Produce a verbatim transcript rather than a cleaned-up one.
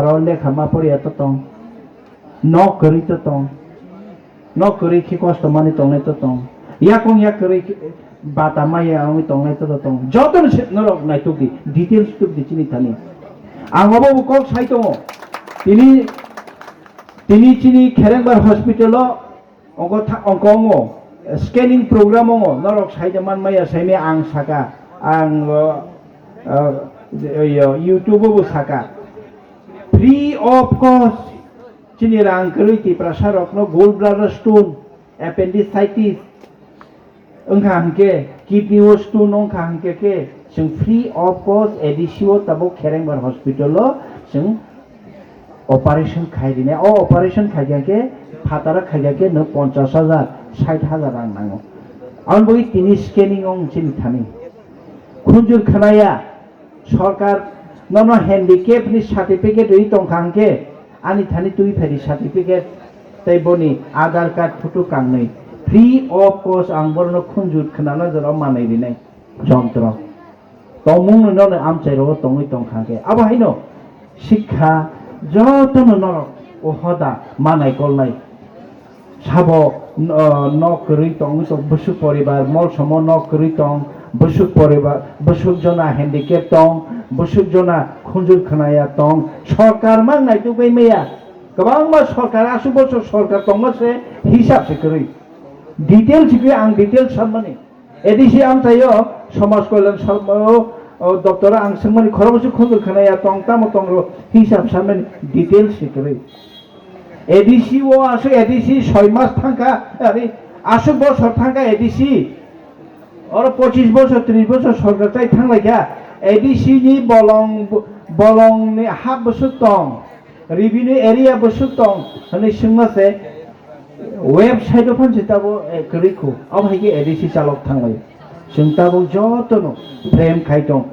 aro lekha ma poriya to tong, nok kwrwi to tong, nok kwrwi khe kosto manwi tongnai to tong, yakung yak kwrwi khe bata maya wngwi tongnai to tong. Jotono se norok naituk di, details tuk di chini thani. Ang obo bo kok sai tongo. Tini, tini chini Kherengbar hospital o Ongko tha-, ongko ongo, scanning program ongo, norok saida man maya saimaya ang saka, ang, uh, uh, yo, YouTube o bo saka. Free of cost, chini rang kwrwi Tiprasa rokno gallbladder stone, appendicitis, wngkha hwnkhe kidney o stone wngkha hwnkhe khe chwng free of cost A D C o tabuk Kherengbar hospital o chwng operation khai rinai. O operation khaikha khe phataro khaikha khe no ponchash hajar, sait hajar rang nango. Aboni bagwi tini scanning wng chini thani. Khunjur khwnaya, sorkar nono handicap ni certificate rwi tongkha hwnkhe ani thani twi phaidi certificate tei boni Aadhaar card photo kangnwi free of cost ang borokno khunjur khwnana jorao manwi rinai jontro. Tongmung no nono amchai rogo tongwi tongkha khe. Abo haino sikha jotono norok o hoda manai kolnai. Sabo, uh, nok kwrwi tongwi tong, bwswk poribar, mol somo nok kwrwi tong, bwswk poribar, bwswk jona handicap tong, bwswk jona khunjur khwnaya tong. Sorkar mang naituk bai maya. Kwbangma sorkar, aswk bosor sorkar tongma se hisab se kwrwi. Detail se kwrwi ang detail sanmani. A D C amchaio Somaj Kalyan sal-, o, o, doptoro ang swngmani khorokbwswk khunjur khwnaya tong tamo tongro hisab sanmani details se kwrwi. A D C o aswk A D C soi mas thangkha, ari aswk bosor thangkha A D C. Oro pochis bosor, tris bosor sorkar tai thanglaikha. A D C ni bolong, bolongni hap bwswk tong, revenue area bwswk tong hwnwi swngma se website o phan se tabo, eh, kwrwi khu. Abo hai khe A D C chalok thanglai. Chwng tabuk jotono frame khai tong.